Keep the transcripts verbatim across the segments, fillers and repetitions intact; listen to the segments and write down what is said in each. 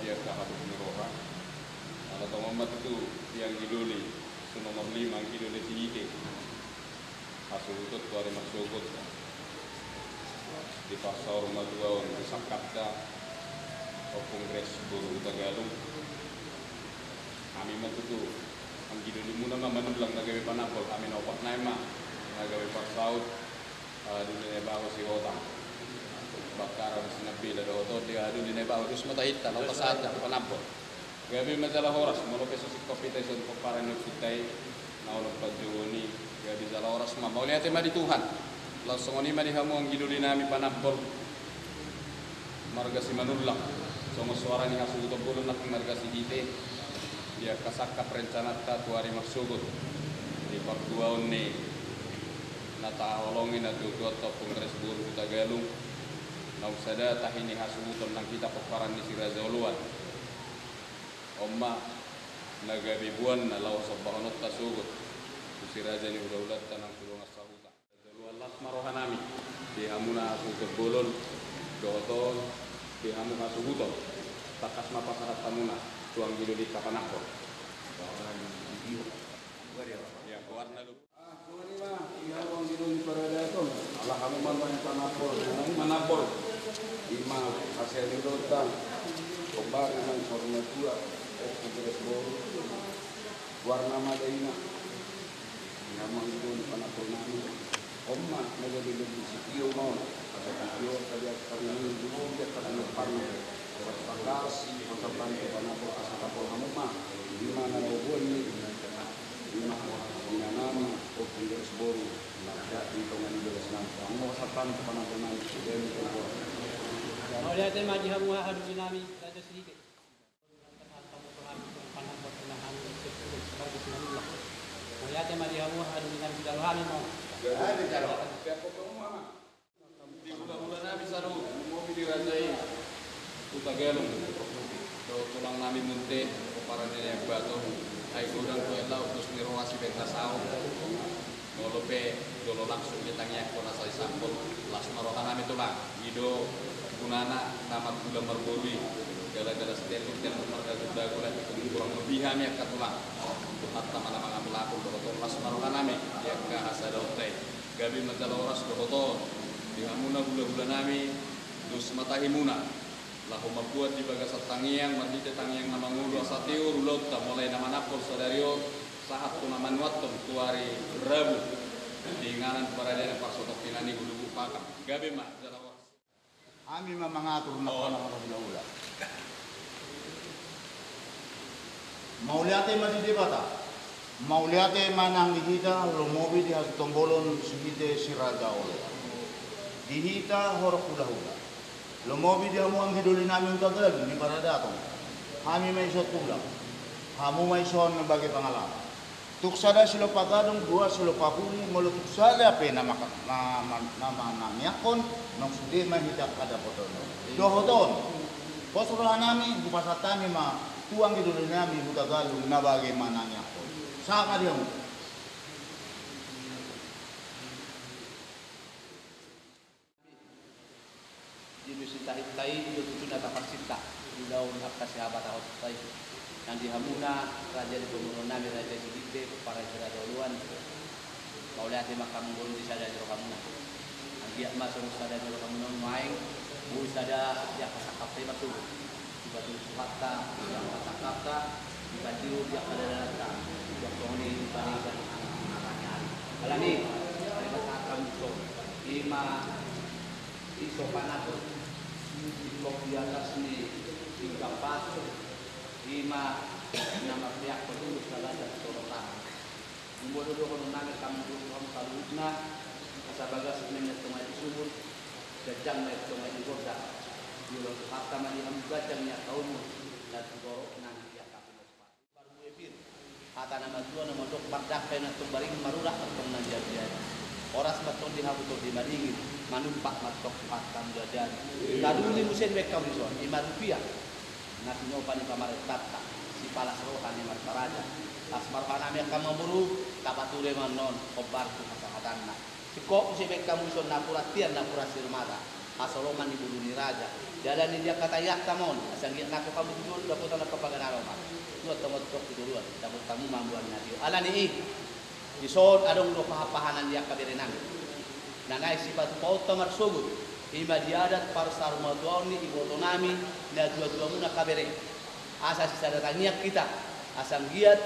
Di angka habot ni roha. Ala tongon ma tutu di anggidoli, si nomor lima anggidoli Sihite. Hasuhuton tu ari marsogot. Di parsaur matua on di sangkapta Ompung Resbur Hutagalung. Hami ma tutu anggidolimuna ma manullang na gabe panambol, hami na opat nai ma na gabe parsaut. Haha duli na ibaho sihotang. Bakkara do sinambela dohot on di haha duli na ibaho dos ma tahinta na opat sahat na panambol. Gabe ma jala horas, molo pe so singkop hita ison pomparan ni ompunta i na olo panjouon i. Gabe jala horas ma, mauliate ma di Tuhan. Laos songon i ma di hamu anggidoli nami panambol marga Simanullang, songon soara ni hasuhuton bolon nangkin marga Sihite. Di angka sangkap rencananta tu ari marsogot di partuaon ni na tahaholongi na tuatuanta Ompung Resbur Hutagalung, naung sada tahi ni hasuhuton nang hita pomparan ni Si Raja Oloan. On ma na gabe boanna laho sombahononta sogot tu si raja ni hulahulanta nang tu dongan sahuta. Las ma rohanami di hamuna hasuhuton bolon dohot on di hamu hasuhuton. Tangkas ma pasahat hamuna tu anggidolinta panambol. Ia goarna do. Ah, songon i ma di hamu anggidoli paradaton. Ala hamu ma nuaeng panambol, nuaeng manambol. I ma hasian ni ulaonta. Hombar nang saur matua. Ompung Resbur. Goarna ma daina. Di hamu anggidoli panambol nami. On ma na gabe lombu sitio ma on. Asa sitio tabiat parnangin dulu dia karena parna. Obat pakas, obat pantu panambol asa tapol hamu ma. I ma na boboan ni. I ma inanami Ompung Resbur. Maka di tonga ni bagas nami. Hamu ma asa pantu panambol nami. Dia ni boboan. Mauliate ma di hamu haha doli nami Raja Sihite. Mauliate ma di hamu haha doli nami, sijalo hami ma. Di hulahula nami saluhut, lumobi di raja i Hutagalung dohot tulang nami Munte, pomparan ni Naeng Bato. Ai godang tu aek laut dos ni roha sibaen na saut. Molo pe jolo langsung ditangiangkon asa disampul, las ma rohanami tulang. I do gunana na marhula marboru i. Gala-gala sitelluk, telluk mardagu-dagu, lae pe kurang lobi hami angka tulang. Tuhanta ma na mangamulakon dohot on, las ma rohanami di angka hasadaonta i. Gabe ma jala horas dohot on di hamuna hulahulanami, dos ma tahimuna laho mambuat di bagasan tangiang, marhite tangiang na mangolu asa tiur ulaonta mulai na manambol sadari on sahat tu na manuathon tu ari Rabu di inganan Paradaton Parsatongkinan i Huluhulu Pakam. Gabe ma jala horas. Hami ma mangatur na. Oh. Hona hulahula. Mauliate ma di Debata. Mauliate ma nang di hita, lumobi di hasuhuton bolon Sihite Si Raja Oloan. Di hita horong hulahula. Lumobi di hamu anggidoli nami Hutagalung di paradaton. Hami ma ison tulang. Hamu ma ison bage pangalaman. Tung sada silompa gadong, dua silompa huli, molo tung sada pe na maka-, na, na, na manangiangkon, nang sude ma hita hadapoton on. Dohot on. Pos rohanami, hupasahat hami ma tu anggidoli nami Hutagalung na bage manangiangkon. Sahat ma di hamu. Di do sintahinta i, i do tutu na taparsinta di ulaon angka sihabatahonta i. Nang di hamuna raja ni pamoruon nami, Raja Sihite, pomparan ni Si Raja Oloan. Mauliate ma hamu bolon di sada ni rohamuna. Anggiat ma songon sada ni rohamuna on nuaeng, boi sada di angka sangkapta i marsogot. Dipatudu Tuhanta di angka sangkapta, dipatiur di angka dalananta. Suang songon i di panegan angka ni ari. Alani, ari ma sangkap i, i ma i so panambol, singkop di atas ni pinggan batu, i ma na marpeak patulus na gajar sorotan. Molo dohonon nami hamu tu hamu saluhutna, asa bagas ma i na tonga i sumur, ganjang ma i na tonga i gondang. Dioloi Tuhanta ma di hamu ganjang ni angka umur, na tigorok nami di angka pinompar. Parbue pir. Hata na matua na mandok, mardangka i na tong baringin, marurat ma tong na jadi-jadi. Horas ma tong di hamu tondi madingin, manumpak ma tong Tuhanta na jadi-jadi. Taduli muse dibaen hamu dison, i ma rupia na pinopa ni pamarentanta, sipalas roha ni martaraja. Las ma rohanami angka mamboru, tapature ma annon hombar tu hasahatanna. Singkop muse dibaen hamu dison, napuran tiar napuran sirumata. Hasoloman ni boru ni raja. Jala ni dia kata iakta mon, asa anggiat nangkok hamu tu jolo, dapotan angka paganalongan. Tuat tamontong tu toruan, dapot hamu mamboan na tio. Alani i, dison adong do pahanpahanan di angka berenami. Na naeng sipatupaonta marsogot, i ma di adat parsarumatuaon ni ibotonami, na tuatuamuna angka bere. Asa sisada tangiang hita, asa anggiat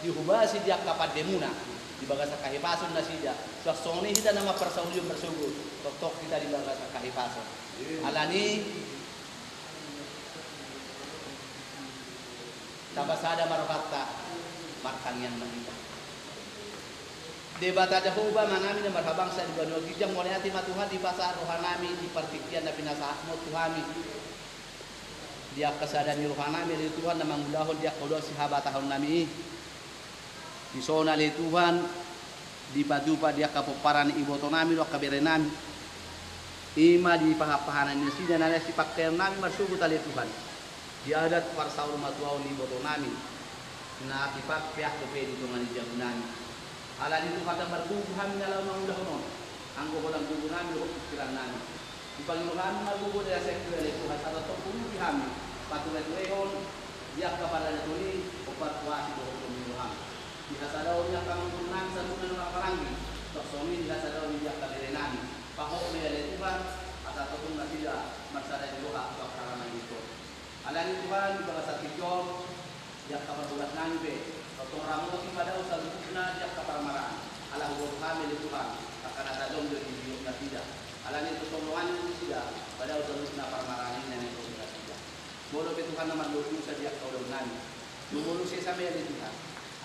dihobasi di angka pandemuna, di bagasan hahipason nasida, suang songon i hita na mamparsaulihon marsogot, tongtong hita di bagasan hahipason. Alani i, tapasada ma rohanta, martangiang ma hita. Debata Jahowa Amanami na marhabangsa di banua ginjang, mauliate ma Tuhan dipasahat rohanami di partingkian na pinasahatMu tu hami. Di angka sada ni rohanami ale Tuhan na mangulahon di angka ulaon sihabatahonnami i. Dison ale Tuhan, dipatupa di angka pomparan ni ibotonami dohot angka berenami. I ma di pahanpahanan nasida na naeng sipangkeonnami marsogot ale Tuhan. Di adat parsarumatuaon ni ibotonami. Na pipangkean dope di tonga ni jabunami. Alani i Tuhan, ndang margogo hami na laho mangulahon on. Anggo holan gogonami dohot pingkirannami. Di pangido hami margogo di hasengkui ale Tuhan, asa tongtong urupi hami, patureturehon di angka paradaton i, hombar tu asi dohot lomo ni rohaM. Di hasadaon ni angka amangborunami saluhutna na marhahamaranggi, suang songon i di hasadaon ni angka berenami. Pahot ma i ale Tuhan, asa tongtong nasida marsada ni roha tu angka na mangihut on. Alani i Tuhan, di bagasan tingki on, di angka parbolasnami pe, tongtong ramoti ma dao saluhutna di angka parmaraan. Ala huboto hami ale Tuhan, angka na tajom do di giot nasida. Alani i tongtong dongani ma nasida, ma dao saluhutna parmaraan i na naeng huboto nasida. Molo pe Tuhan na mardosa di angka ulaonnami, jumolo sesa ma i ale Tuhan.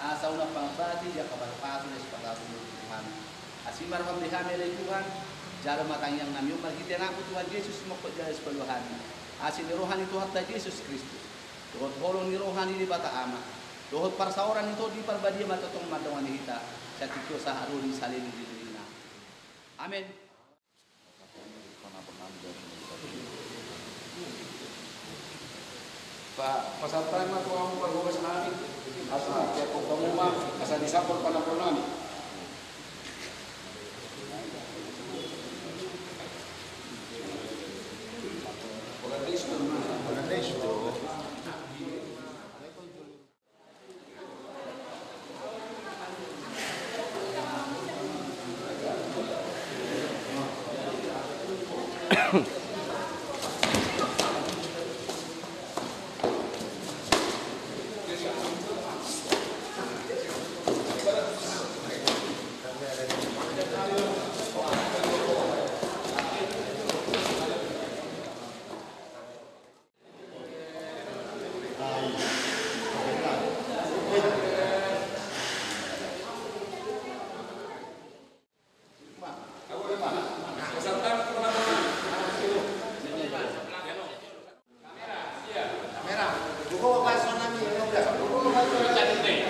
Asa unang pangambati di angka pasu-pasu na sipatahononMu tu hami. Asi ma rohaM di hami ale Tuhan, jalo ma tangiangnami on marhite AnakMu Tuhan Jesus, mangkok jala sipalua hami. Asi ni roha ni Tuhanta Jesus Kristus, dohot holong ni roha ni Debata Ama, dohot parsaoran ni Tondi Parbadia ma tongtong mandongani hita, sahat tingki on sahat ro di saleleng ni lelengna. Amen. Pa-, pasahat ma tu hamu parbolasnami, asa, asa disambor panambolanami.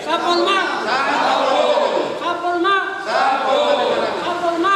Sapol ma! Sapol ma! Sapol ma!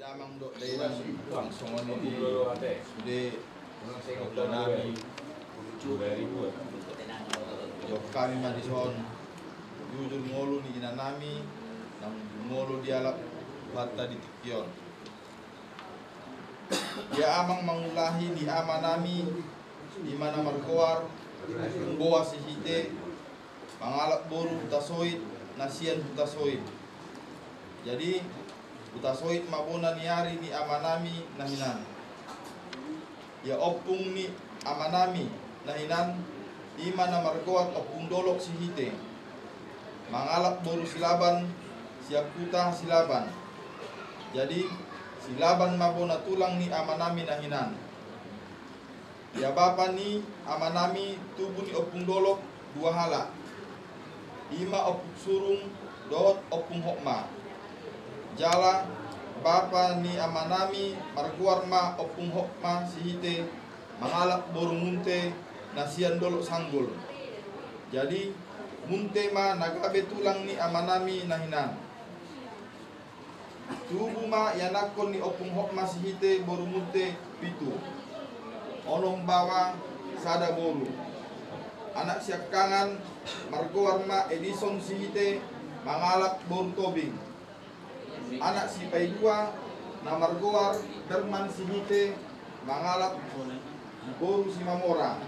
Damang dohot dainang, suang songon i di sude dohot inanami. Jok hami ma dison, jujur ngolu ni inanami, naung ngolu dialap Tuhanta di tingki on. Ia amang mangulahi ni amanami, i ma na margoar Ompung Boa Sihite, mangalap boru Hutasoit, na sian Hutasoit. Jadi, Hutasoit ma bona ni ari ni amanami na hinan. Ia ompung ni amanami na hinan, i ma na margoar Ompung Dolok Sihite, mangalap boru Silaban, sian huta Silaban. Jadi, Silaban ma bona tulang ni amanami na hinan. Ia bapa ni amanami tubu ni Ompung Dolok dua halak, i ma Ompung Surung dohot Ompung Hotma. Jala bapa ni amanami margoar ma Ompung Hotma Sihite, mangalap boru Munte na sian Dolok Sanggul. Jadi, Munte ma na gabe tulang ni amanami na hinan. Tubu ma ianakkon ni Ompung Hotma Sihite boru Munte pitu. Onom baoa, sada boru. Anak siangkangan margoar ma Edison Sihite, mangalap boru Tobing. Anak sipaidua na margoar Berman Sihite, mangalap boru Simamora.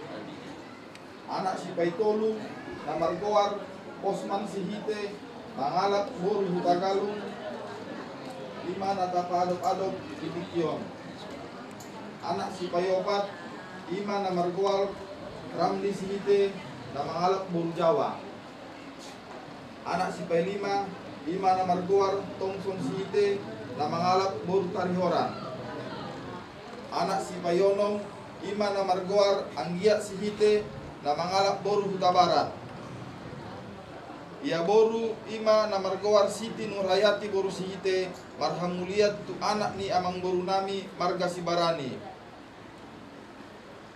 Anak sipaitolu na margoar Osman Sihite, mangalap boru Hutagalung, i ma na tapaadop-adop di tingki on. Anak sipaiopat i ma na margoar Ramli Sihite, na mangalap boru Jawa. Anak sipailima i ma na margoar Thomson Sihite, na mangalap boru Tarihora. Anak sipaionom i ma na margoar Anggiat Sihite, na mangalap boru Hutabarat. Ia boru i ma na margoar Siti Nurhayati boru Sihite, marhamulian tu anak ni amangborunami marga Sibarani.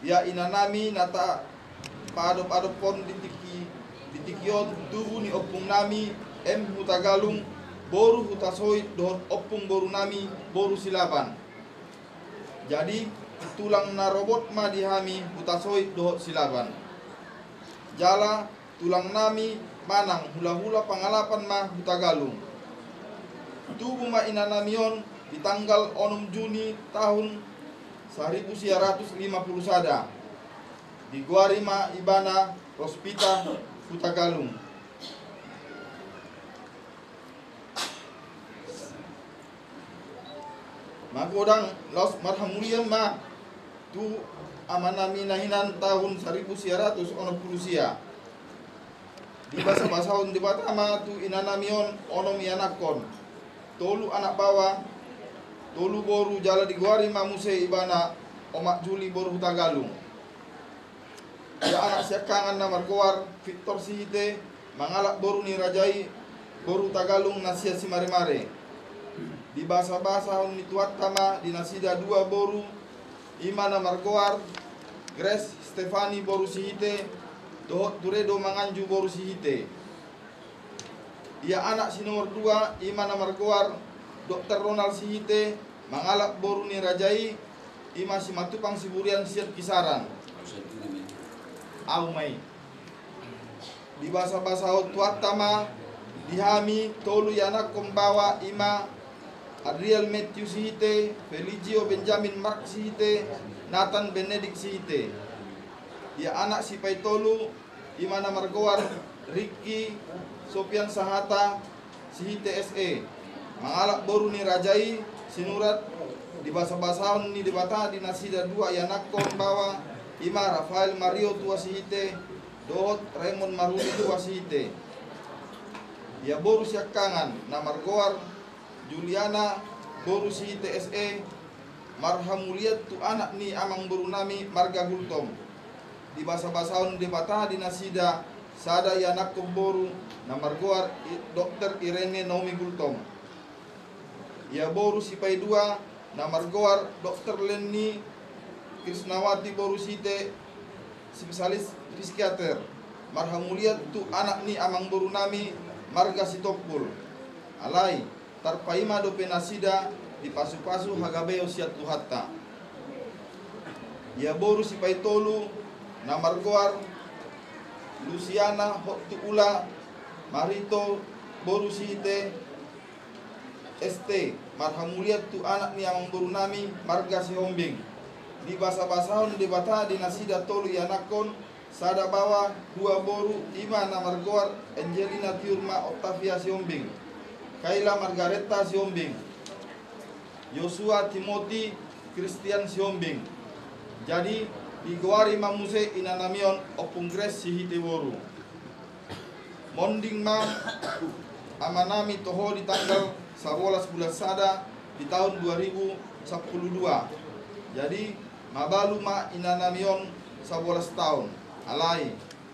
Ia inanami na tapaadop-adop on di tingki, di tingki on, tubu ni ompungnami M Hutagalung boru Hutasoit dohot ompung borunami boru Silaban. Jadi, tulang na robot ma di hami Hutasoit dohot Silaban. Jala tulangnami manang hula-hula pangalapan ma Hutagalung. Tubu ma inanami on di tanggal onom Juni tahun saribu sia ratus lima pulu sada. Digoari ma ibana Rospita Hutagalung. Magodang laos marhamulian ma tu amanami na hinan tahun saribu sia ratus onom pulu sia. Dibasa-basahon Debata ma tu inanami on onom ianakkon, tolu anak baoa, tolu boru, jala digoari ma muse ibana Omak Juli boru Hutagalung. Ia anak siangkangan na margoar Victor Sihite, mangalap boru ni raja i, boru Hutagalung na sian Simaremare. Dibasa-basahon ni Tuhanta ma di nasida dua boru, i ma na margoar Grace Stefani boru Sihite dohot Turedo Manganju boru Sihite. Ia anak si nomor dua, i ma na margoar Dokter Ronald Sihite, mangalap boru ni raja i, i ma Simatupang Siburian sian Kisaran. Au ma i. Dibasa-basahon Tuhanta ma di hami tolu ianakkon baoa, i ma Adriel Matthew Sihite, Feligio Benjamin Mark Sihite, Nathan Benedict Sihite. Ia anak sipaitolu, i ma na margoar Rikki Sopian Sahata Sihite S E, mangalap boru ni raja i Sinurat. Dibasa-basahon ni Debata di nasida dua ianakkon baoa, i ma Rafael Mario Tua Sihite dohot Raymond Maruli Tua Sihite. Ia boru siangkangan na margoar Juliana boru Sihite S E, marhamulian tu anak ni amangborunami marga Gultom. Dibasa-basahon Debata di nasida sada ianakkon boru na margoar I-, Dokter Irene Naomi Gultom. Ia boru sipaidua na margoar Dokter Lenny Krisnawati boru Sihite, spesialis psikiater, marhamulian tu anak ni amangborunami marga Sitompul. Alai, tarpaima dope nasida dipasu-pasu hagabeon sian Tuhanta. Ia boru sipaitolu na margoar Lusiana Hottuula Marito boru Sihite S T, marhamulian tu anak ni amangborunami marga Sihombing. Dibasa-basahon Debata di nasida tolu ianakkon, sada baoa, dua boru, i ma na margoar Angelina Tiurma Octavia Sihombing, Kayla Margareta Sihombing, Yosua Timothy Christian Sihombing. Jadi, digoari ma muse inanami on Ompung Grace Sihite boru. Monding ma amanami toho di tanggal sabolas bulan sada di taon dua ribu sampulu dua. Jadi, mabalu ma inanami on sabolas taon. Alai,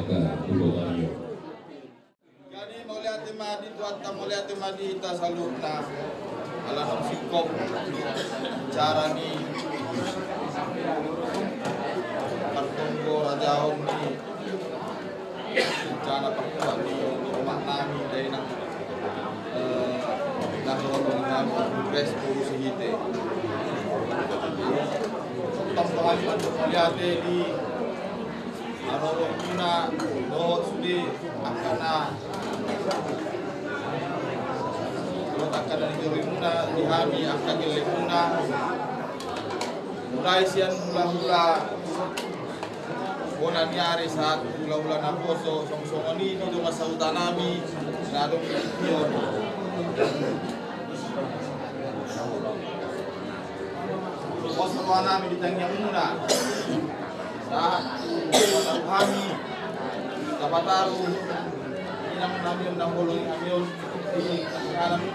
angka tu Botanio. Jadi mauliate ma di Tuhanta, mauliate ma di hita saluhutna. Ala naung singkop acara ni partonggo rajaon ni rencana parkuat ni omak nami dainang, eh, nahorong nami Kongres Boru Sihite. Tong hami mauliate di haroro muna dohot sude angka na, dohot angka na nijoroi muna di hami angka gelleng muna. Mulai sian hulahula bona ni ari sahat hulahula naposo, songon i di dongan sahuta nami na adong di tingki on. Pos roha nami di tangiang muna. Sahat tu hami tapataru inang nami on na holong hami on di tangiang nami.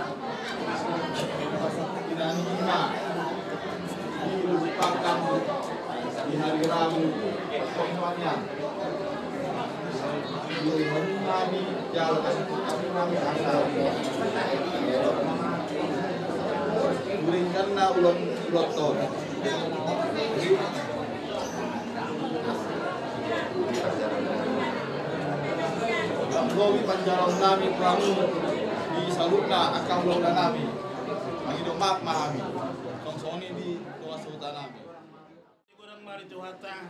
Inang ima di Lubuk Pakam di hari Rabu. Pokoknya Gobi panjaron nami tu hamu di saluhutna angka hulahula nami. Mangido maaf ma hami. Songon i di dongan sahuta nami. Godang ma di Tuhanta.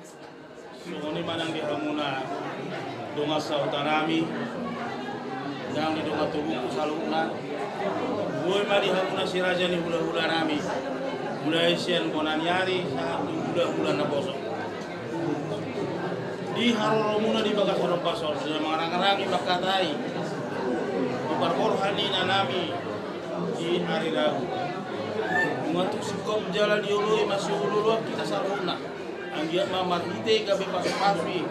Songon i ma nang di hamuna dongan sahuta nami, nang di dongan tubuku saluhutna. Boi ma di hamuna si raja ni hulahula nami, mulai sian bona ni ari sahat tu hulahula naposo. Di haroro muna di bagasan ombas on, sai mangarang-arangi mangkatai di parborhat ni ina nami di ari Rabu. Nunga tung singkop jala dioloi masioloi-oloan hita saluhutna. Anggiat ma marhite gabe pasu-pasu i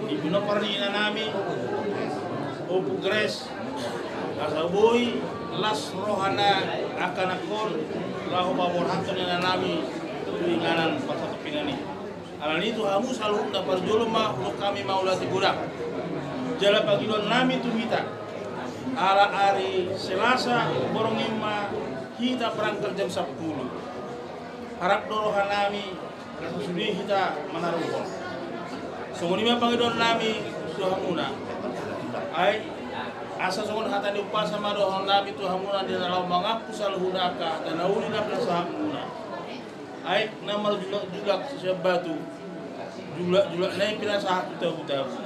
di pinompar ni ina nami Ompu Grace, asa boi las rohana angka nangkon laho paborhathon ina nami tu inganan parsatongkinan i. Alani i tu hamu saluhutna parjolo ma hudok hami mauliate godang. Jala pangidoan nami tu hita, ala ari Selasa borngin ma hita berangkat jam sampulu. Harap do roha nami sude hita manaruhon. Songon i ma pangidoan nami tu hamuna. Ai asa songon hata ni umpasa ma dohonon nami tu hamuna di na laho mangampu saluhutna angka hata na uli na pinasahatmuna. Ai na marjulak-julak sian batu, julak-julak nai pinasahat tu tabu-tabu.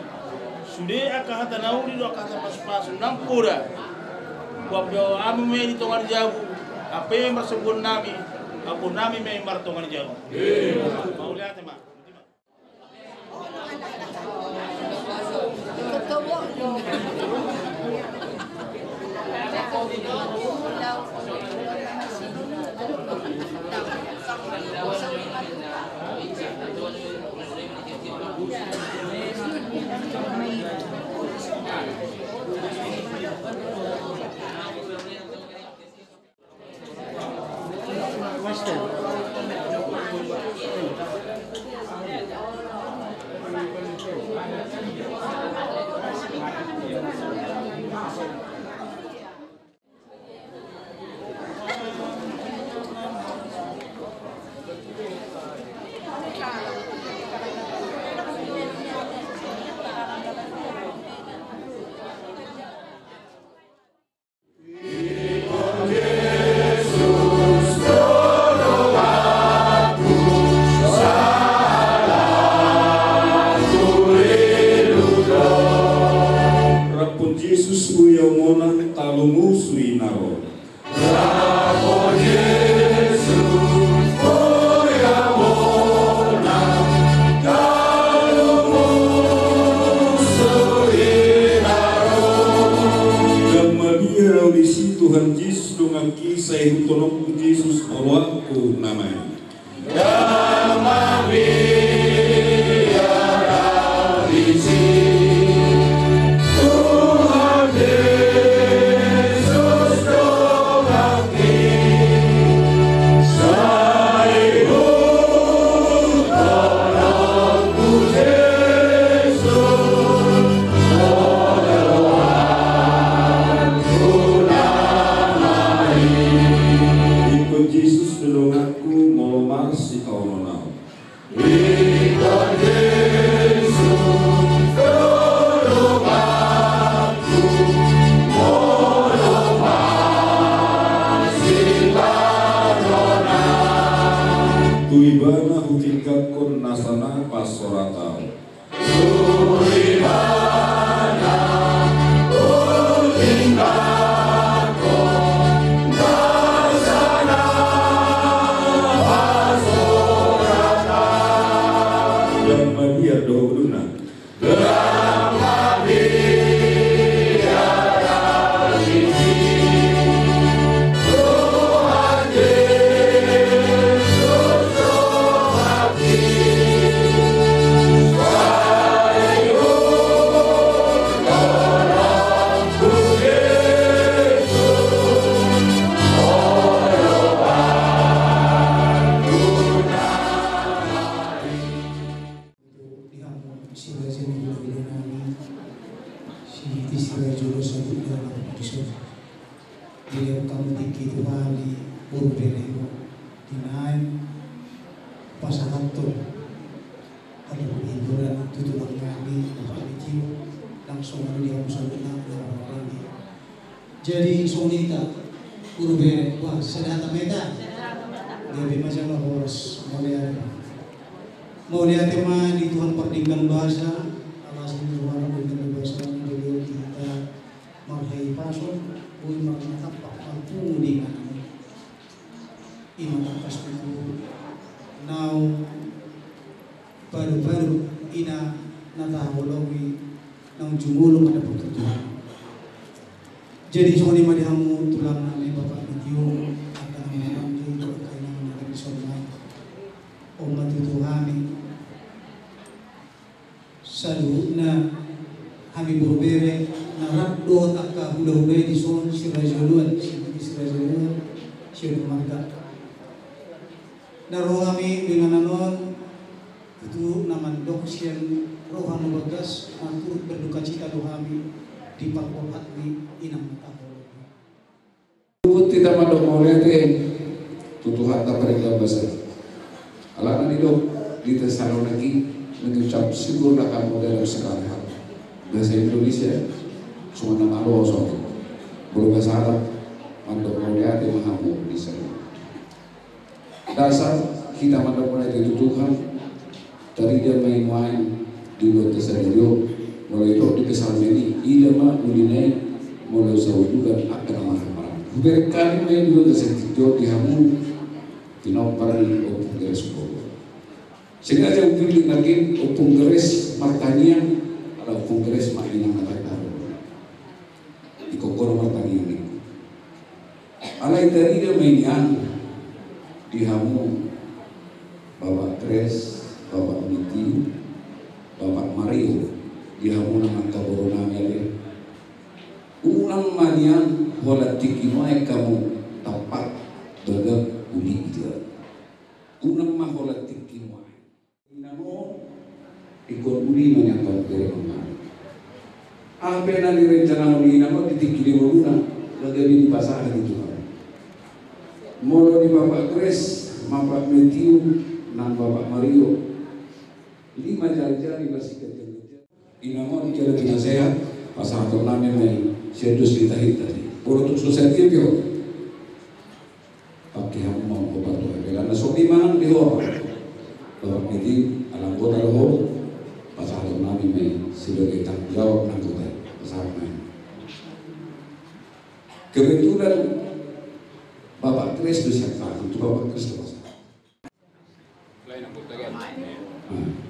Sude angka hata na uli do angka hata pasu-pasu nang poda. Huampu hamu ma i di tonga ni jabu, ampe ma i marsambuon nami, ampuon nami ma i martonga ni jabu. Mauliate ma. Raphon Jesus, boi au monang, talumu suhi na ro. Raphon Jesus, boi au monang, talumu suhi na ro. Dang mabiar au disi, Tuhan Jesus donganki, sai ihuthononku Jesus oloanku na maen. Dang mabiar au disi, Tuhan Jesus donganki, sai ihuthononku Jesus oloanku na maen. Ingkon Jesus do donganku, molo marsitaonon au. Ingkon Jesus do donganku, molo marsitaonon au. Tu Ibana hutingkathon nasa na pansorat au. Dang mabiar do au duna. Di hamu si raja ni hulahula nami, si, di si raja ni hulahula nami. Dilehon hamu tingki tu hami boru beremu di naeng pasahathon hata parhiburan tu tulang nami, Bapak Mitio, langsung di hamu saluhutna na marhahamaranggi. Jadi songon i hita boru bere, wah, sada hata ma hita. Gabe ma jala horas, mauliate. Mauliate ma di Tuhan pardenggan basa, ala ni rohana pardenggan basa, jadi hita marhahipason, boi marnatampak marpungu di inganan. I ma tangkas tutu naung paduapadu ina na tahaholongi naung jumolo mandapothon Tuhan. Jadi songon i ma di hamu tulang nami, Bapak Mitio, angka na marhahamaranggi, angka inang na di son nai. On ma tutu hami saluhutna hami boru bere na rap dohot angka hulahula i di son, si raja oloan, si, si raja oloan, si olo marga. Na ro hami di inganan on tutu na mandok sian roha na bagas, na turut berdukacita do hami di parborhat ni inang na tahaholongi. Huhut hita mandok mauliate tu Tuhanta pardenggan basa. Alana didok di Tesalonik i, mengucap syukur dalam segala hal. Bahasa Indonesia, songon na malo songon. Molo bahasa Arab, mandok mauliate ma hamu di sana. Dasar hita mandok mauliate tu Tuhan, tarida ma i nuaeng di ulaonta sadari on, molo didok di Psalmen i, ida ma uli na i molo saujungkon angka na marhahamaranggi. Hubereng hami ma i di ulaonta sadari on di hamu pinompar ni Ompung Geres Bogor. Sengaja hupillit nangkin Ompung Geres Martangiang, ala Ompung Geres ma inang na tahaholongi. Ingkon hona martangiang i. Nian di hamu Bapak Kres, Bapak Miti, Bapak Mario, di hamu nang angka boru nami ale. Unang ma nian holan tingki nuaeng hamu tampak gagap uli ida. Unang ma holan tingki nuaeng. Inang on ingkon uli ma nian hamu bere ma. Aha pe na nirencanahon ni inang on di tingki ni ngoluna, na gabe dipasahat i tu hamu. Molo di Bapak Kres, Bapak Matthew, nang Bapak Mario, lima jari-jari masih ganjang-ganjang. Inang on jala pinasehat, pasahaton nami ma i sian dos ni tahi tadi. Molo tung so sadia pe on. Pake hamu ma on hobar tu hami, alana songon i ma nang di ho. Bapak Miti, ala anggota do ho, pasahaton nami ma i sebagai tanggung jawab anggota i. Pasahat ma i. Kebetulan Bapak Kres do siap, tu Bapak Kres do pasahat. Lain anggota kan? Hmm.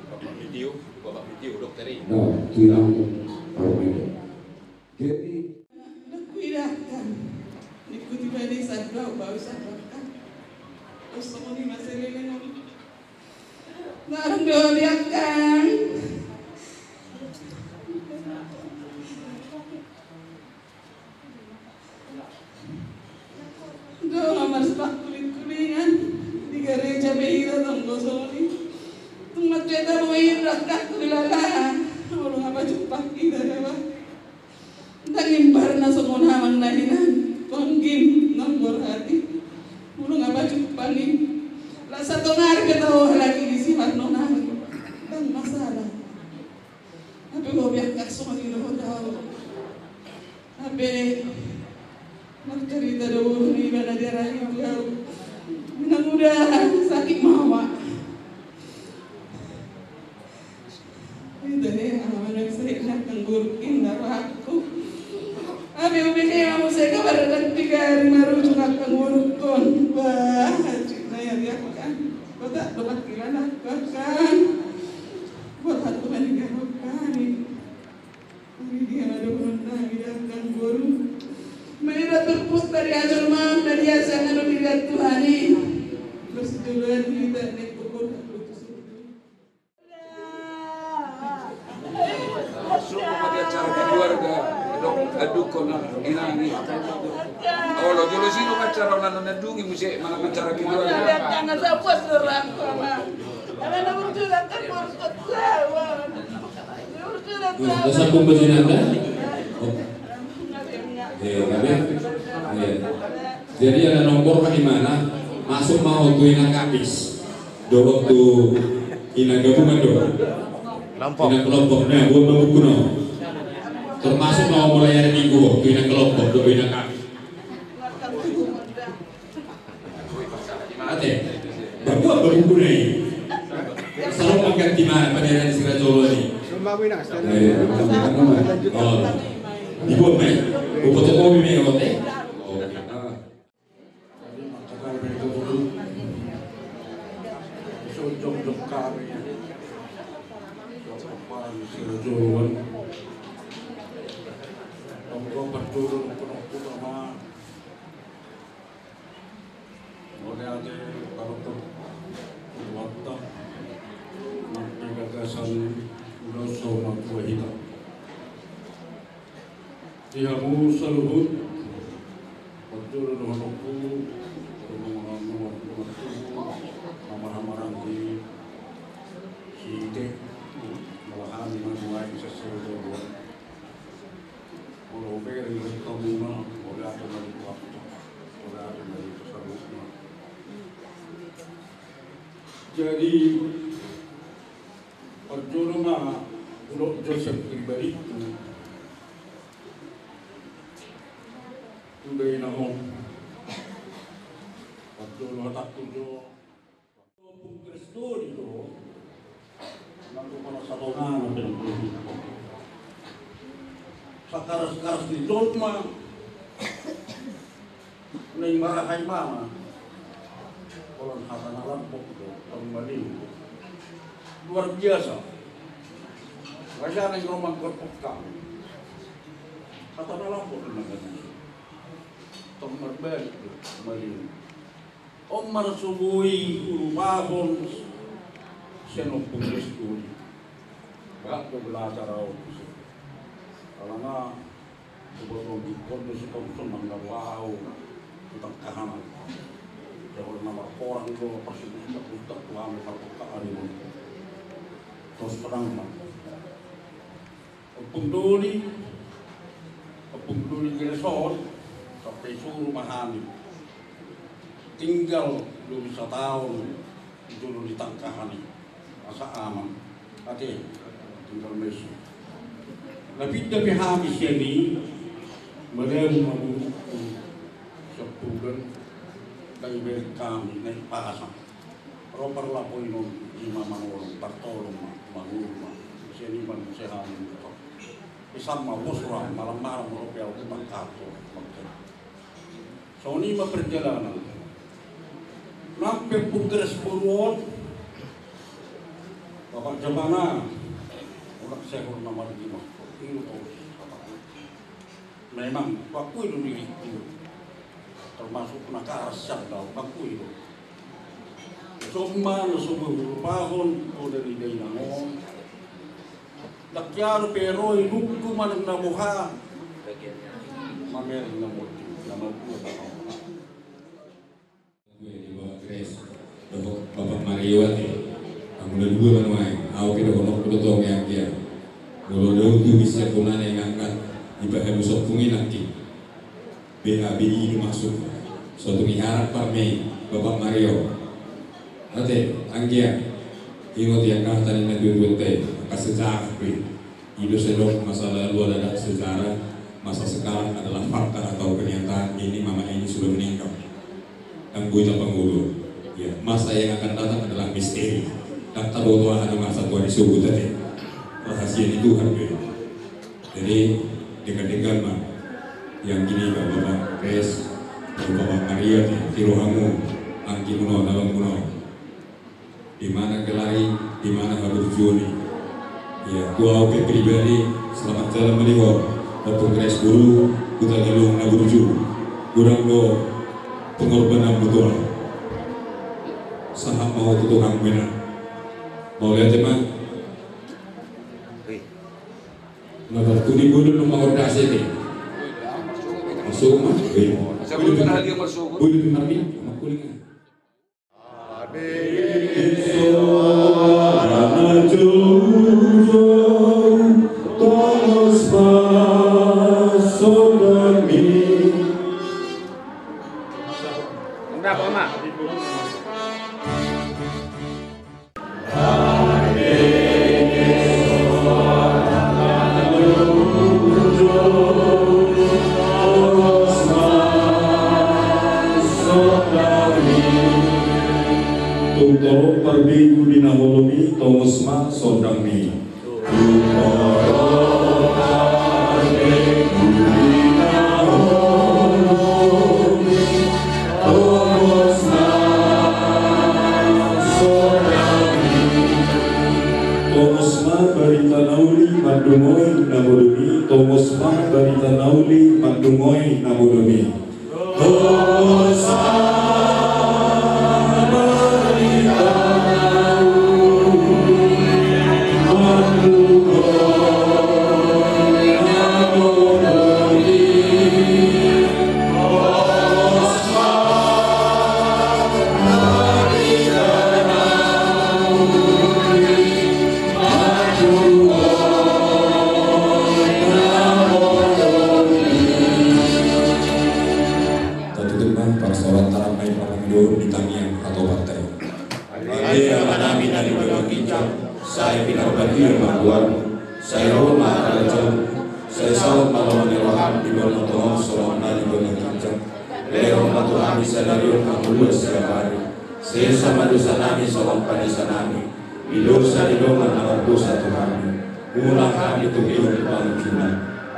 Bapak Mitio, Bapak Mitio, dokter i. Nah, tu inang on. Jadi, nangku idakan. Nikuti bani sadau, bau sadau kan. Terus songon i ma seleleng on. Ngarang do diakan. Dong, amas pangkuling-kulingan di gareja pe ira tong gosoni. Tung matua tabo ira, kakku ilala. Olo, apa jumpa ira ya, Pak? Ndang imbar na songon amang na hinan. Panggim nang borhati. Olo, apa jumpa ni? Lasa tong ari pe tau lagi di si Marno nang. Ndang masalah. Hape hobi angka songon i dohot au. Hape marcarita do boru niba na diarahi tu au. Mudah-mudahan sakit ma. Ita he, ama na bisa hidup nang kanggur inda rohakku. Hape ubi he, amu saya kabar dan tiga hari maru cuma kanggur kon. Bah, cik na ya dia kan. Kota dopat kira nak kan. Buat satu hari kan. Ari dia na dohonon nami dangkan boru. Maida turpuk dari ajar mang dari asa ngadu di Tuhan i. Terus duluan kita naik pukul satu. Masuk ke acara keluarga dok aduk kona inang i. Olo jolo sino acara nanu nadungi muse mana acara keluarga. Jangan sapuas orang kona. Karena udah kan borkot lawan. Dah sambung bajinanda. Oh. Eh, gabe. Eh. Jadi ala nomor bagaimana? Masuk ma ho tu inang Kapis. Dohot tu inang gabungan do. Kelompok. Inang kelompok. Nah, buat ma buku no. Termasuk ma ho mulai hari Minggu tu inang kelompok do inang Kapis. Ate, baru apa buku na i? Salon mangganti mana paneran si Rajolo i? Eh, bukan, bukan nama. Oh. Dibuat ma i? Fotokopi ma i, ote? Oh. Mauliate, parokot, Tuhanta, nang pe gagasan ulaon saur matua hita. Di hamu saluhut, parjolo dohononku, dohononku, na marhamaranggi, si Ite, molo hami ma nuaeng sasea do. Molo hubereng dohot hamuna, mauliate ma di Tuhanta, mauliate ma di saluhutna. Jadi, parjolo ma, olo Josep pribadi tu, tu dainang on. Parjolo hatangku jo. Kristoni do, nang rupana satonga na pinangkulit. Sakaras-karas ni jolma, naeng marhaha imana, holan hata na lambok do, panumalingkon. Luar biasa. Raja na i roman korpok kami. Kata na lapor na kami. Tong marbalik do maliu. On marsubuhi urupahon sian Ompung Gres Doli. Bahat do belajar au. Alana Coba tong dikon do si Thompson manggalo au. Utang kahanan. Jawab nama orang do pasti buta buta tuan parbuka ari. Terus terang ma. Ompung Doli, Ompung Doli Gres on, sampe suru ma hami. Tinggal dua sataon, jolo ditangkahani. Asa aman. Ate, tinggal mesu. Na pinda pe hami sian i, madabu ma burukku, sian Tuban, na ibereng hami, na ipasang. Ro parlapo i non, ima mangolong, partolong ma, mangolu ma. Sian i ma muse hami. Isam ma, bos roham, malam-malam ro pe au tu Makassar. Songon i ma perjalanan. Nang pe Ompung Gres boru on. Bapak Jamana. Mulak sehol na margi ma. Ilo tau. Memang kuakui do diriku. Termasuk na karas sian dao, kuakui do. Songon na so boi hurupahon, poda ni dainang on. Ndang kiaru pe ro i nunggu manang na boha. Mamereng na moti, na malua na boha. Gue di Bapak Gres, dohot Bapak Mario ate. Anggo na dua manuai, au pe dohononku do tong i anggia. Molo do tu bisa punana i ngangkat, dibahen usok pungi nangkin. B A B I do maksud. So tung iharap parme, Bapak Mario. Ate, anggia. Ingot i angka hata ni na tuatua te, angka sejarah pe. I do sai didok masa lalu adalah sejarah, masa sekarang adalah fakta atau kenyataan, ini mama ini sudah meninggal. Ndang boi tapangolu. Ya, masa yang akan datang adalah misteri. Ndang tabo tu aha na masa tua disebut ate. Rahasia ni Tuhan pe. Jadi, denggan-denggan ma. Yang gini, Bapak Gres, Bapak Maria, di rohamu, anggi muna, dalam muna. Di mana gelar i, di mana haburjuon i. Ya, tu au pe pribadi, selamat jalan ma di ho. Ompung Gres boru, Hutagalung na burju. Godang do pengorbananmu tu au. Sahat ma ho tu Tuhan mena. Mauliate ma. Na tartuni bodo nunga mangordasi ate. Masuk ma. Bodo pe marmi, mangkuling. Tongos ma sondangmi. Enggak, Pak, Mak. Tung torop parbegu di na holom i, tongos ma sondangmi. Tung torop parbegu di na holom i, tongos ma sondangmi. Tongos ma barita na uli mandungoi na holom i, tongos ma barita na uli mandungoi na holom i. Tatutup ma parsaoranta, rap ma i pamangidor di tangiang atau partai. Ale Amanami na di banua ginjang, sai pinarbadia ma goarmu, sai ro ma harajaonmu, sai saut ma lomo ni roham di banua tonga on songon na di banua ginjang. Lehon ma tu hami sadari on hangoluan siapari. Sesa ma dosanami songon panesanami di dosa ni dongan na mardosa tu hami. Unang hami togihon tu pangunjunan.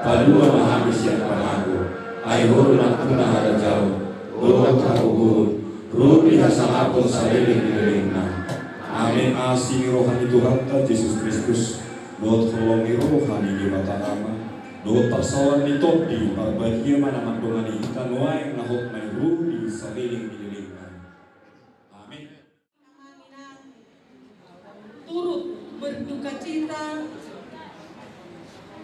Palua ma hami sian pangago. Ai Ho do nampuna harajaon dohot hagogoon, ro di hasangapon saleleng ni lelengna. Amen. Asi ni roha ni Tuhanta Jesus Kristus, Dohot holong ni roha ni Debata Ama, dohot parsaoran ni Tondi Parbadia ma na mandongani hita nuaeng na hot na di saleleng ni lelengna. Amin. Turut berdukacita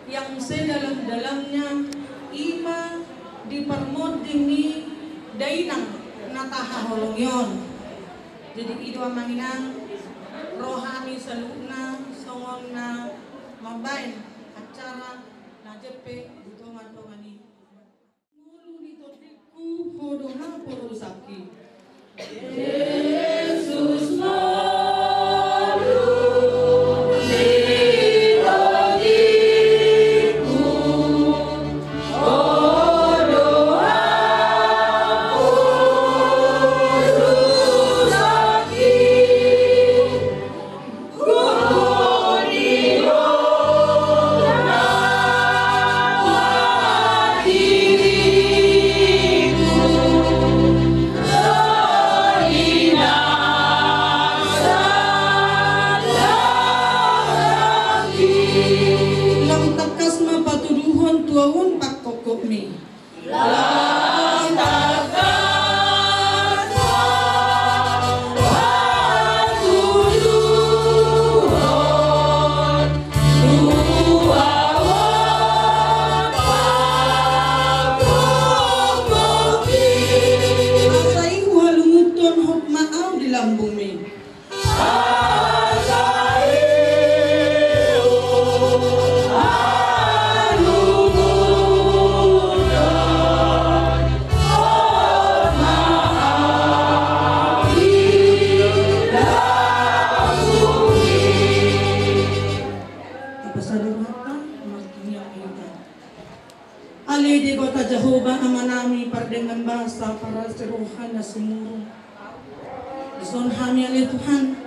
yang sedalam-dalamnya, i ma di parmonding ni dainang na tahaholongi on. Jadi i do amang inang, roha ni saluhutna songon na mambaen acara na jempek di tonga-tonga ni. Ngolu ni tondingku, ho do haporusangki. Jesus, ngolu ni tondingku, ho do haporusangki. Lam tangkas ma patuduhon tu ahu on pangkongkongmi. Asa i huhalungunhon hot ma ahu di lambungmi. Tapasada rohanta, martangiang hita. Ale Debata Jahowa Amanami, pardenggan basa, parasi roha na sumurung. Dison hami ale Tuhan,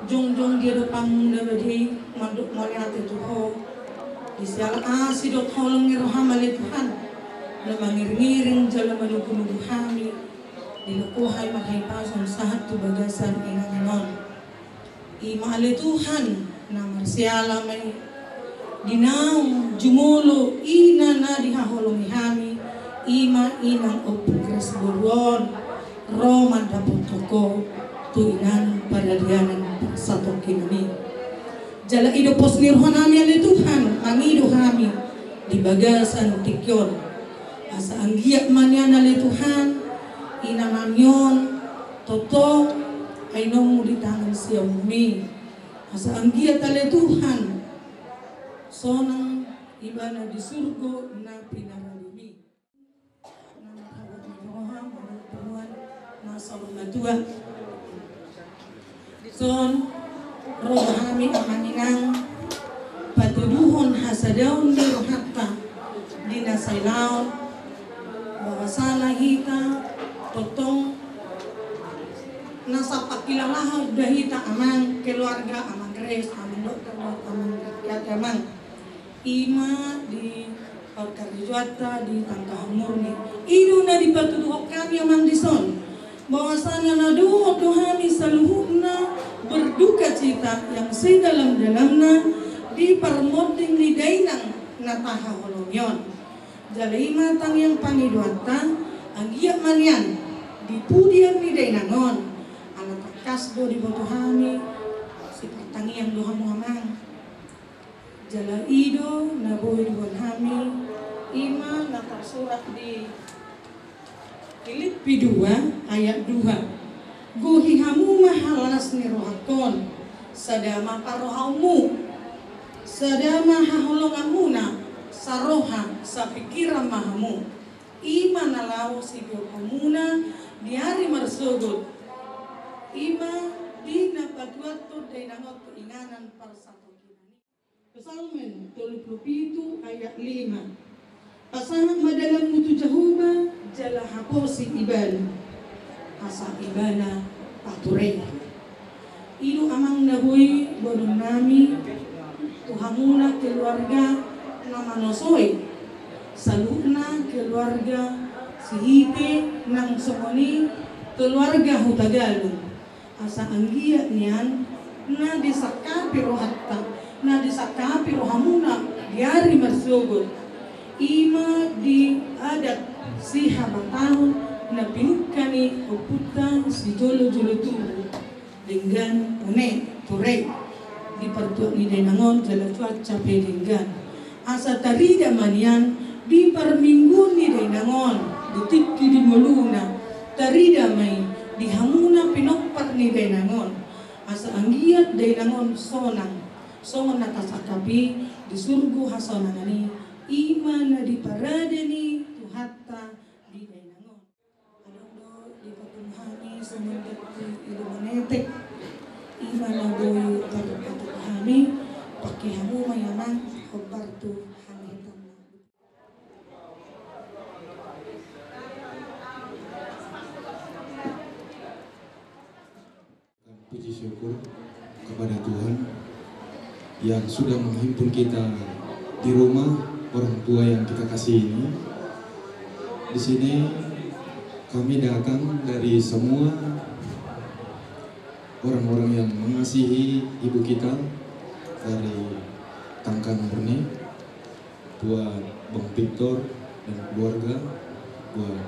jongjong di adopanMu na badia i, mandok mauliate tu Ho. Di siala asi dohot holong ni rohaM ale Tuhan, na mangiringiring jala manugunugu hami, dilehon Ho hami marhahipason sahat tu bagasan inganan on. I ma ale Tuhan, na marsiala ma i di naung jumolo ina na dihaholongi hami, i ma inang Ompu Grace Boruon, ro mandapothon Ho tu inganan paradianan parsatongkinan i. Jala i do pos ni rohanami ale Tuhan, mangido hami di bagasan tingki on. Asa anggiat ma nian ale Tuhan, inanami on, tongtong ainonmu di tangan siamunmi. Asa anggiat ale Tuhan, sonang ibana di surgo na pinaradiMi. Na marhabot ni roha, marhabot ni roha, na saur matua. Dison, ro hami amang inang, patuduhon hasadaon ni rohanta di na sailaon, bahwasana hita tongtong na sapangkilalahon do hita amang keluarga, amang Grace, amang dokter, amang Yati, amang. I ma di parkarejoanta di Tangkahan Murni. I do na dipatuduhon hami amang dison, bahwasana na dohot do hami saluhutna berdukacita yang sedalam-dalamna di parmonding ni dainang na tahaholongi on. Jala i ma tangiang pangidoanta, anggiat ma nian di pudian ni dainang on, ala tangkas do diboto hami, sipartangiang do hamu amang. Jala i do na boi diboan hami, i ma na tarsurat di Pilippi dua ayat dua. Gohi hamu ma las ni rohangkon, sada ma parrohaonmu, sada ma haholonganmuna, saroha, sapingkiran ma hamu. I ma na laho sitiop hamuna di ari marsogot, i ma di na patuathon dainang on tu inganan parsatongkinan i. Psalmen tolu pulu pitu ayat lima. Pasahat ma dalanmu tu Jahowa, jala haposi Ibana, asa Ibana paturehon. I do amang na boi boanonnami tu hamuna keluarga na manosoi, saluhutna keluarga Sihite nang songon i keluarga Hutagalung. Asa anggiat nian na disangkapi rohanta Na disangkapi rohamuna di ari marsogot, i ma di adat sihabatahon na pinungka ni ompunta sijolo-jolo tubu. Denggan, One, Tore, di partuat ni dainang on jala cuaca pe denggan. Asa tarida ma nian di parmingguon ni dainang on, di tingki di ngoluna, tarida ma i di hamuna pinompar ni dainang on. Asa anggiat dainang on sonang, songon na tasangkapi di surgo hasonangan i, i ma na diparade ni Tuhanta di dainang on. Adong do dipatudu hami songon dapot i do manetek, i ma na boi tarpatudu hami, pangke hamu ma i amang, hombar tu hami hitam. Puji syukur kepada Tuhan yang sudah menghimpun kita di rumah orang tua yang kita kasihi ini. Di sini kami datang dari semua orang-orang yang mengasihi ibu kita, dari Tangkan Murni, buat Bang Victor dan keluarga, buat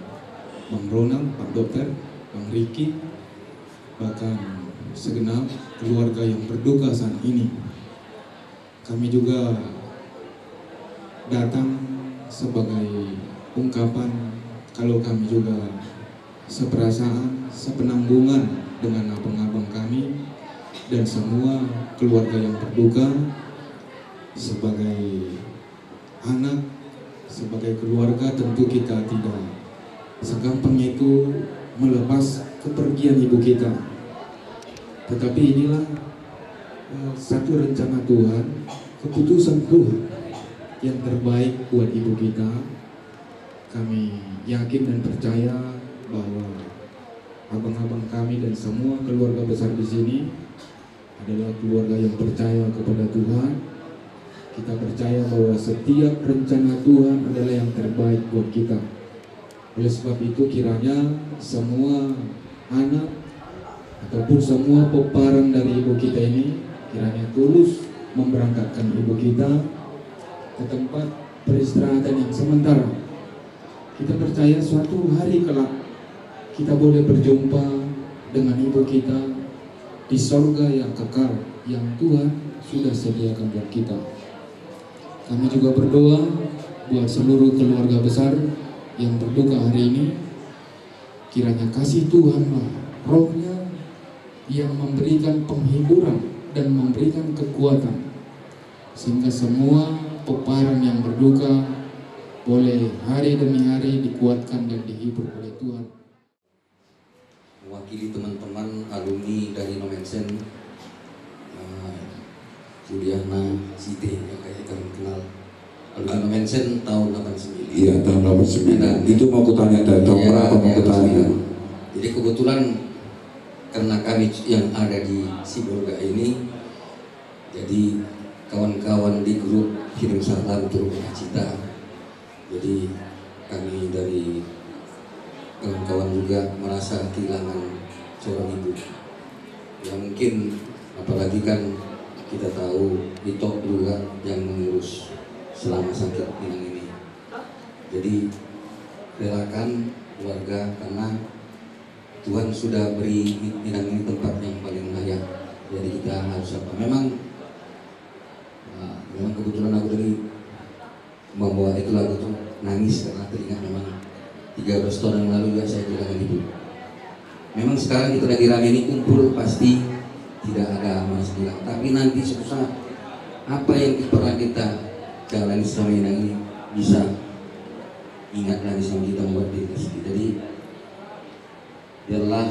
Bang Ronald, Pak Dokter, Bang Riki, bahkan segenap keluarga yang berduka saat ini. Kami juga datang sebagai ungkapan kalau kami juga seperasaan, sepenanggungan dengan abang-abang kami dan semua keluarga yang berduka. Sebagai anak, sebagai keluarga, tentu kita tidak segampang itu melepas kepergian ibu kita. Tetapi inilah, eh, satu rencana Tuhan, keputusan Tuhan yang terbaik buat ibu kita. Kami yakin dan percaya bahwa abang-abang kami dan semua keluarga besar di sini adalah keluarga yang percaya kepada Tuhan. Kita percaya bahwa setiap rencana Tuhan adalah yang terbaik buat kita. Oleh sebab itu, kiranya semua anak ataupun semua pomparan dari ibu kita ini kiranya tulus memberangkatkan ibu kita ke tempat peristirahatan yang sementara. Kita percaya suatu hari kelak kita boleh berjumpa dengan ibu kita di sorga yang kekal yang Tuhan sudah sediakan buat kita. Kami juga berdoa buat seluruh keluarga besar yang berduka hari ini. Kiranya kasih Tuhanlah, Roh-Nya yang memberikan penghiburan dan memberikan kekuatan, sehingga semua pomparan yang berduka boleh hari demi hari dikuatkan dan dihibur oleh Tuhan. Mewakili teman-teman alumni dari Nommensen, eh, Juliana Site, yang kayaknya kalian kenal. Alumni Nommensen tahun delapan sembilan. Iya, tahun delapan sembilan. Itu mau kutanya tadi, tahun berapa mau kutanya. Jadi kebetulan karena kami yang ada di Sibolga ini, jadi kawan-kawan di grup kirim salam turut berduka cita. Jadi kami dari kawan-kawan juga merasa kehilangan seorang ibu. Ya mungkin apalagi kan kita tahu Ito juga yang mengurus selama sakit Inang ini. Jadi relakan keluarga karena Tuhan sudah beri Inang ini tempat yang paling layak. Jadi kita harus apa? Memang, nah, memang kebetulan aku tadi membawa itu lagu tuh nangis karena teringat memang tiga belas tahun yang lalu juga saya kehilangan ibu. Memang sekarang kita lagi rame ini kumpul pasti tidak ada merasa hilang. Tapi nanti suatu saat apa yang pernah kita jalani selama ini bisa ingat lagi sama kita buat diri sendiri. Jadi biarlah,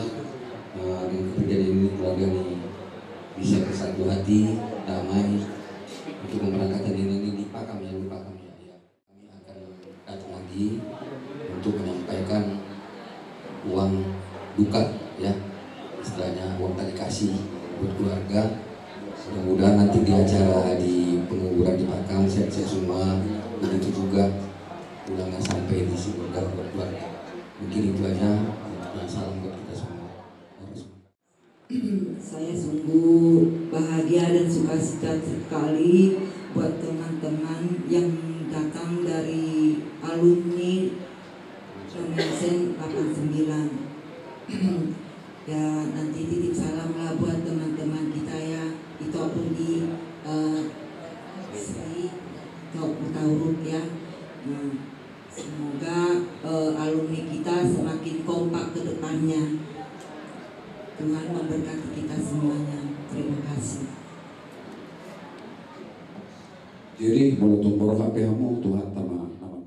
eh, dengan kejadian ini keluarga ini bisa bersatu hati, damai untuk memberangkatkan ini, ini di pakam ya, lupakan ya. Kami akan datang lagi untuk menyampaikan uang duka ya, istilahnya uang tali kasih buat keluarga. Mudah-mudahan nanti di acara di penguburan di pakam sehat-sehat semua, begitu juga pulangnya sampai di Sibolga buat keluarga. Mungkin itu aja. Nah, salam buat kita semua. Saya sungguh bahagia dan sukacita sekali buat teman-teman yang datang dari alumni Renaissance delapan sembilan. Ya, nanti titip salam lah buat teman-teman kita ya. Itu pun di, eh, Sri, itu Hutauruk ya. Nah, semoga, eh, alumni kita semakin kompak ke depannya. Tuhan memberkati kita semuanya. Terima kasih. Jadi, molo tung borhat pe hamu, Tuhan tama nama.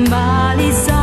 Malisan